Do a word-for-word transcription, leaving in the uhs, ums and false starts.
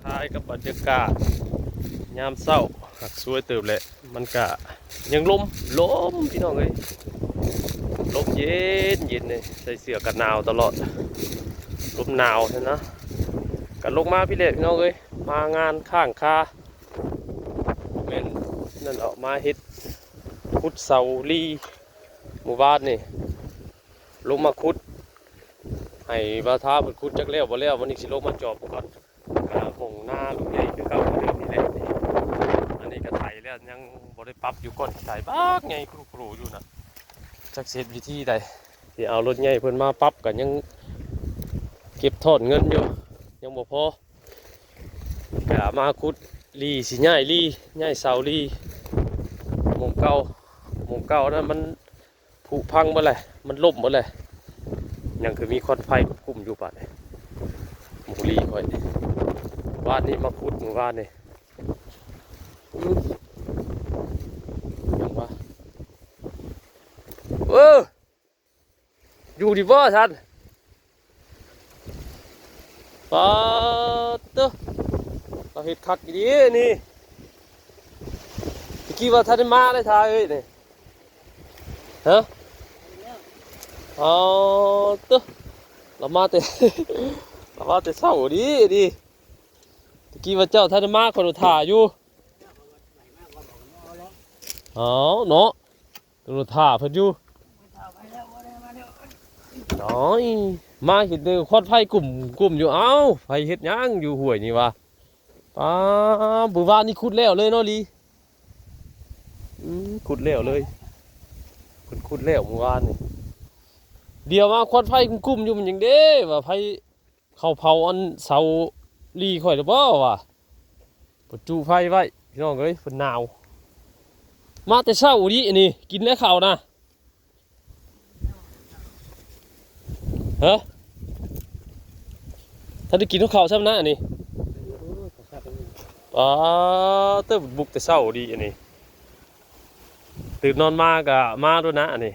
ท้ายกับบรรยากาศยามเช้า หักสวยเติบแหละ มันกะยังลม ลมพี่น้องเอ้ย ลมเย็นเย็นเลย ใส่เสื้อกันหนาวตลอด ลมหนาวใช่นะ กะลงมาพี่แหละพี่น้องเอ้ย มางานข้างคา แม่นนั่นออกมาเฮ็ด ขุดเสาลี หมู่บ้านนี่ ลงมาขุด ให้บ่าวท้าเพิ่นขุดจักแล้วบ่แล้ว วันนี้สิลงมาจอบก่อน ก็หม่องนาลุงใหญ่คือเก่าเดิมนี่แหละ อันนี้ก็ไถแล้ว ยังบ่ได้ปรับอยู่ ก่อนไถบักใหญ่ครูๆอยู่นะ จักสิเฮ็ดวิธีใด สิเอารถใหญ่เพิ่นมาปรับ ก็ยังเก็บทอนเงินอยู่ ยังบ่พอ ก็มาขุดลี สิย้ายลี ย้ายเสาลี หม่องเก่า หม่องเก่านั้นมันผุพังหมดเลย มันล่มหมดเลย ยังคือมีควันไฟคลุมอยู่บาดนี้ หมู่ลีข้อย วานนี้มาขุดหมู่บ้านนี่ อืม ยังวะ เออ อยู่ดีบ่ท่าน ปาดเตอะ เราเฮ็ดคักอีหลีนี่ ตะกี้ว่าท่านได้มาเลยท่าเอ้ยนี่ ฮะ อ๋อเตอะ เรามาแต่ เรามาแต่เช้าดีดี ตะกี้ว่าเจ้าท่านได้มา คนถ่าอยู่ อ๋อเนาะ ตัวถ่าเพิ่นอยู่ น้อย มาเห็นแต่ควันไฟกลุ่มกลุ่มอยู่ เอ้า ไฟเฮ็ดหยังอยู่ห้วยนี่วะ ป้า มื้อวานนี่ขุดแล้วเลยเนาะลี อืม ขุดแล้วเลย เพิ่นขุดแล้วมื้อวานนี่ เดี๋ยวมาควันไฟกลุ่มๆอยู่ มันหยังเด้ ว่าไฟ เขาเผาอันเสาลีข้อยหรือบ่วะ เพิ่นจุไฟไว้ พี่น้องเอ้ย เพิ่นหนาว มาแต่เช้าดีอันนี้ กินแล้วข้าวนะ ฮะ ท่านได้กินข้าวซ้ำนะอันนี้ อ๋อ เติบบุกแต่เช้าดีอันนี้ ตื่นนอนมาก็มาด้วยนะอันนี้